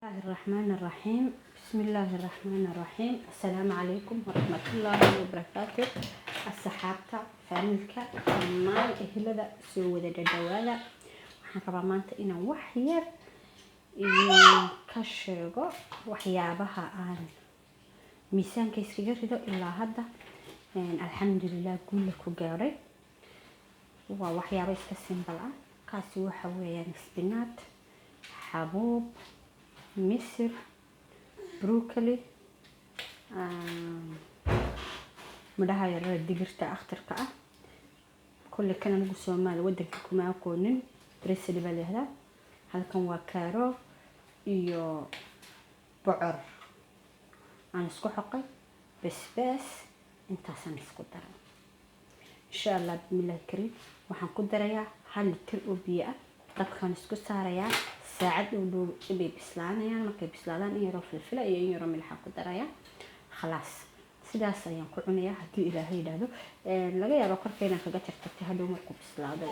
الله الرحمن الرحيم، بسم الله الرحمن الرحيم. السلام عليكم ورحمة الله وبركاته. Asxaabta, family-ka, dhammaan ehelada, soo wada dhadhawaada. Waxaan rabaa maanta inaan wax yar idinka sheego waxyaabaha aan miisaanka iskaga rido ilaa hadda, alxamdulilah, guula ku gaaray. Waa waxyaabo iska simple ah. Kaasi waxa weeyaan spinach, xabuub, misir, broccoli, midhaha yarada, digirta akhtarka ah. Kolley kan anigu Soomaali wadanka kuma aqoonin, parsley baa la yihahdaa. Halkan waa carrot iyo bocor aan isku xoqay, basbaas, intaasaan isku daray. Insha Allah, bismillahi kariim, waxaan ku darayaa 1 litir oo biyo ah. Dabkaan isku saarayaa, saacad dhow dhow bay bislaanayaan. Markay bislaadaan, in yaroo filfila iyo in yaroo milixaan ku darayaa. Khalaas, sidaas ayaan ku cunayaa haddii Ilaahay yidhaahdo. Laga yaabo korka inaan kaga jarjartay hadhow markuu bislaado,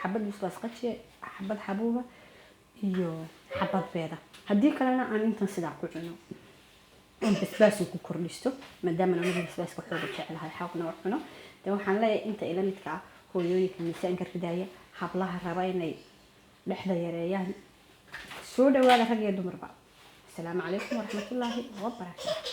xabad bisbaas qajiya, xabad xabuuba iyo xabad beeda. Haddii kalena aan intan sidaa ku cuno oon basbaasun ku kordhisto, maadaama anigu basbaaska xooga jeclahay, xoogna u cuno. De waxaan leeyahay inta ila midka ah, hooyooyinka miisaanka ridaaya, hablaha raba inay dhexda yareeyaan, soo dhawaada, rag iyo dumarba. Asalaamu calaykum waraxmatullaahi wabarakaatu.